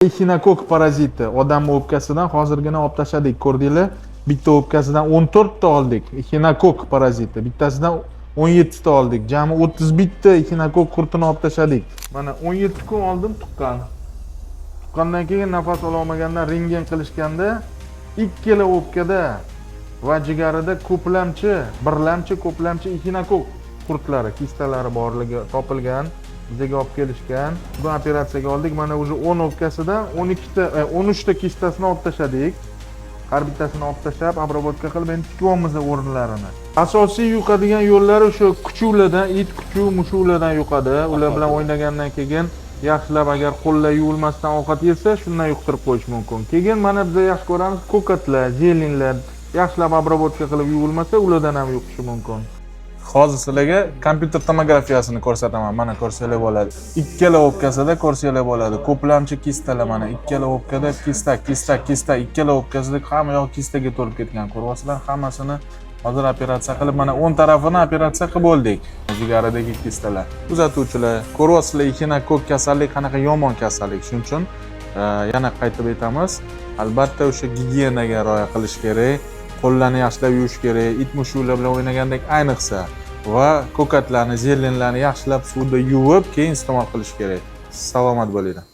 Exinokok paraziti odam o'pkasidan hozirgina olib tashladik, ko'rdinglar. Bitta o'pkasidan 14 ta oldik. Exinokok paraziti. Bittasidan 17 ta oldik. Jami 31 ta exinokok qurtini olib tashladik. Mana 17 kun oldin tuqqan. Tuqqandan keyin nafas ololmagandan rentgen qilishganda ikkala o'pkada va jigarida ko'plamchi, birlamchi, ko'plamchi exinokok qurtlari, kistalari borligi topilgan. Bizga olib kelishgan. Bugun operatsiyaga oldik. Mana уже 10 o'pkasidan 12 ta, 13 ta kistasini olib tashladik. Har bittasini olib tashlab, обработка qilib, endi tikyapmiz o'rinlarini. Asosiy yuqadigan yo'llari o'sha kuchuklardan, it, kuchuk, mushuklardan yuqadi. Ular bilan o'ynagandan keyin yaxshilab agar qo'llar yuvilmasdan ovqat yesa, shundan yuqtirib qo'yish mumkin. Keyin mana biz yaxshi ko'ramiz ko'katlar, зелень lar yaxshilab обработка qilib yuvilmasa, ulardan ham yuqishi mumkin. Hozir sizlarga kompyuter tomografiyasini ko'rsataman. Mana ko'rsanglar bo'ladi. Ikkala o'pkasida ko'rsanglar bo'ladi. Ko'plamchi kistalar mana ikkala o'pkada kista, kista, kista, ikkala o'pkasida hamma yoq kistaga to'lib ketgan. Ko'ryapsizlar, hammasini hozir operatsiya qilib, mana o'ng tarafini operatsiya qilib bo'ldik. Jigaridagi kistalar. Kuzatuvchilar, ko'ryapsizlar, exinokok kasallik qanaqa yomon kasallik. Shuning uchun yana qaytib aytamiz, albatta o'sha gigiyenaga rioya qilish kerak. Qo'llarni yaxshilab yuvish kerak, it mushuklar bilan o'ynagandek ayniqsa va ko'katlarni, зелень larni yaxshilab suvda yuvib, keyin iste'mol qilish kerak. Salomat bo'linglar.